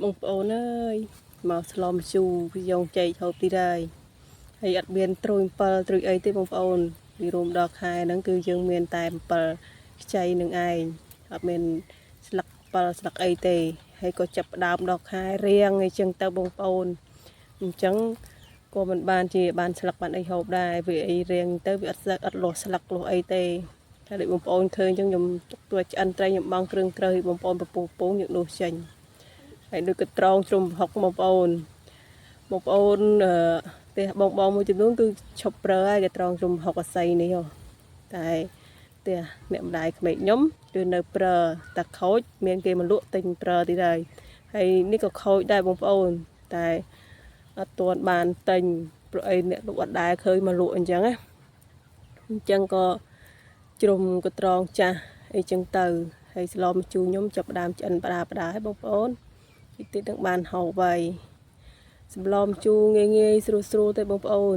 បងប្អូនអើយមកស្លមជូរពីយ៉ងចែកហូបទៀតហើយហើយអត់មានត្រួយ7ត្រួយអីទេបងប្អូនពីរួមដល់ខែហ្នឹងគឺយើងមានតែ7ខ្ចីនឹងឯងអត់មានស្លឹក7ស្លឹកអីទេហើយក៏ចាប់ផ្ដើមដល់ខែរៀងអីចឹងទៅបងប្អូនអញ្ចឹងក៏មិនបានជាបានស្លឹកបានអីហូបដែរវាអីរៀងទៅវាអត់ស្លឹកអត់លាស់ស្លឹកលាស់អីទេតែដូចបងប្អូនឃើញអញ្ចឹងខ្ញុំទុកទួឆ្អិនត្រីខ្ញុំបងគ្រឿងត្រូវឲ្យបងប្អូនពពុះពងយើងដួសចេញ ហើយដូចកត្រងជ្រុំហុកបងប្អូនបងប្អូនអឺផ្ទះបងបងមួយចំនួនគឺឈប់ប្រើហើយកត្រងជ្រុំហុកអស័យនេះហ៎តែផ្ទះអ្នកម្ដាយក្មេកខ្ញុំគឺនៅប្រើតែខូចមានគេមកលក់ទិញប្រើទៀតហើយហើយនេះក៏ខូចដែរបងប្អូនតែអត់ទាន់បានទិញព្រោះអីអ្នកលក់អត់ដែរឃើញមកលក់អញ្ចឹងណាអញ្ចឹងក៏ជ្រុំកត្រងចាស់អីចឹងទៅហើយស្លមជូរខ្ញុំចាប់ផ្ដើមឆ្អិនបដាបដាហើយបងប្អូន តិចតិចនឹងបានហូបហើយសម្លមជូរងាយងាយស្រួលស្រួលទេបងប្អូន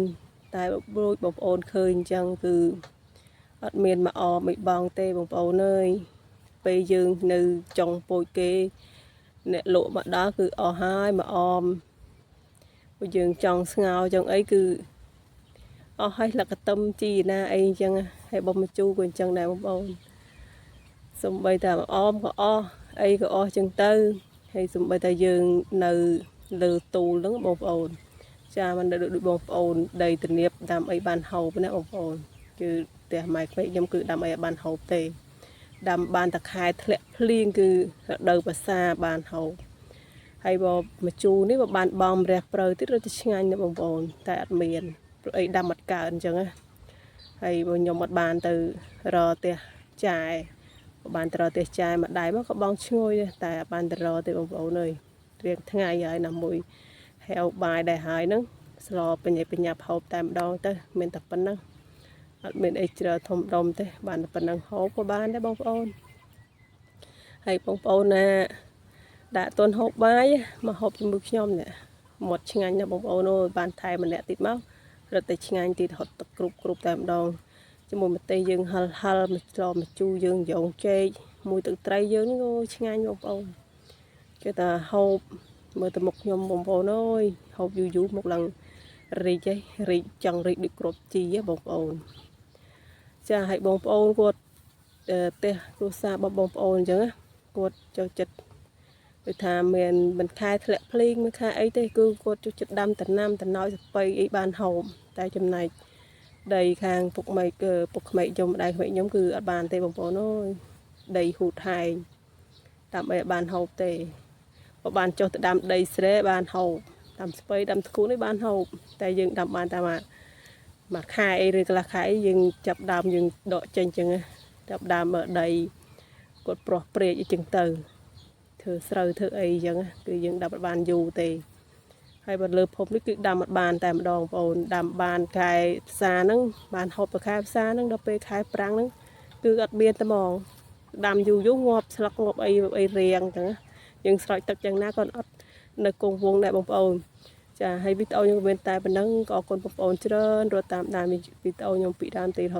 តែរួចបងប្អូនឃើញអញ្ចឹងគឺអត់មានមកអមិនបងទេបងប្អូនអើយពេលយើងនៅចុងពោចគេ អ្នកលក់មកដល់គឺអស់ហើយមកអមព្រោះយើងចង់ស្ងោចង់អីគឺអស់ហើយលក្ខតឹមជីណាអីអញ្ចឹងហើយបំជូរក៏អញ្ចឹងដែរបងប្អូនសំបីតែមកអមក៏អស់អីក៏អស់អញ្ចឹងទៅ ហើយសំបីតែយើងនៅលើទូលហ្នឹងបងប្អូន ចាមិនដូចបងប្អូនដីធនៀបដាំអីបានហូបណាបងប្អូនគឺផ្ទះម៉ែក្មេកខ្ញុំគឺដាំអីអត់បានហូបទេដាំបានតែខែធ្លាក់ភ្លៀងគឺរដូវវស្សាបានហូបហើយបើមជូរនេះបើបានបំរះព្រៅទៀតរត់ទៅឆ្ងាញ់ណាស់បងប្អូនតែអត់មានព្រោះអីដាំអត់កើអញ្ចឹងណាហើយបើខ្ញុំអត់បានទៅរកផ្ទះចែបើបានទៅរកផ្ទះចែមួយដៃមកក៏បងឈ្ងុយដែរតែអត់បានទៅរកទេបងប្អូនអើយរៀងថ្ងៃហើយណាមួយហែវបាយដែរហើយហ្នឹងស្លបញ្ញាបញ្ញាប់ហូបតែម្ដងទៅមានតែប៉ុណ្្នឹងអត់មានអីច្រើនធំដុំទេបានតែប៉ុណ្្នឹងហូបក៏បានដែរបងប្អូនហើយបងប្អូនណាដាក់តនហូបបាយមកហូបជាមួយខ្ញុំនេះមាត់ឆ្ងាញ់ណាស់បងប្អូនអើយបានថែមម្នាក់ទៀតមករត់តែឆ្ងាញ់ទៀតហត់ទឹកគ្រប់គ្រប់តែម្ដងជាមួយម្ទេសយើងហិលហិលមកស្លមកជូរយើងយ៉ងចេកមួយទឹកត្រីយើងនេះអូយឆ្ងាញ់បងប្អូនគេថាហូបមើលទៅមុខខ្ញុំបងប្អូនអើយហូបយូរយូរមកឡើងរីកឯងរីកចង់រីកដូចគ្រាប់ជីហ៎បងប្អូនចាឲ្យបងប្អូនគាត់ផ្ទះគ្រួសាររបស់បងប្អូនអញ្ចឹងណាគាត់ចូលចិត្តដូចថាមានមិនខែធ្លាក់ភ្លៀងមិនខែអីទេគឺគាត់ចូលចិត្តដាំតំណាំតំណោយសប៉ីអីបានហូបតែចំណែកដីខាងពុកម៉ែកពុកក្មេកខ្ញុំម្ដាយក្មេកខ្ញុំគឺអត់បានទេបងប្អូនអើយដីហូតហែងដើម្បីឲ្យបានហូបទេបើបានចុះទៅដាំដីស្រែបានហូបដាំស្ពៃដាំធ្គូនេះបានហូបតែយើងដាំបានតែមួយមួយខែអីឬកន្លះខែអីយើងចាប់ដើមយើងដកចេញចឹងណាចាប់ដើមមើលដីគាត់ប្រោះព្រាកអីចឹងទៅធ្វើស្រូវធ្វើអីចឹងណាគឺយើងដាំអត់បានយូរទេហើយបើលើភពនេះគឺដាំអត់បានតែម្ដងបងប្អូនដាំបានខែផ្សាហ្នឹងបានហូបទៅខែផ្សាហ្នឹងដល់ពេលខែប្រាំងហ្នឹងគឺអត់មានតែហ្មងដាំយូរយូរងាប់ស្លឹកងាប់អីអីរៀងចឹងណាយើងស្រោចទឹកចឹងណាក៏អត់នៅគង់វងដែរបងប្អូនចាហើយវីដេអូខ្ញុំក៏មានតែប៉ុណ្ណឹងក៏អរគុណបងប្អូនច្រើនរត់តាមដានវីដេអូខ្ញុំពីដើមទីរហូត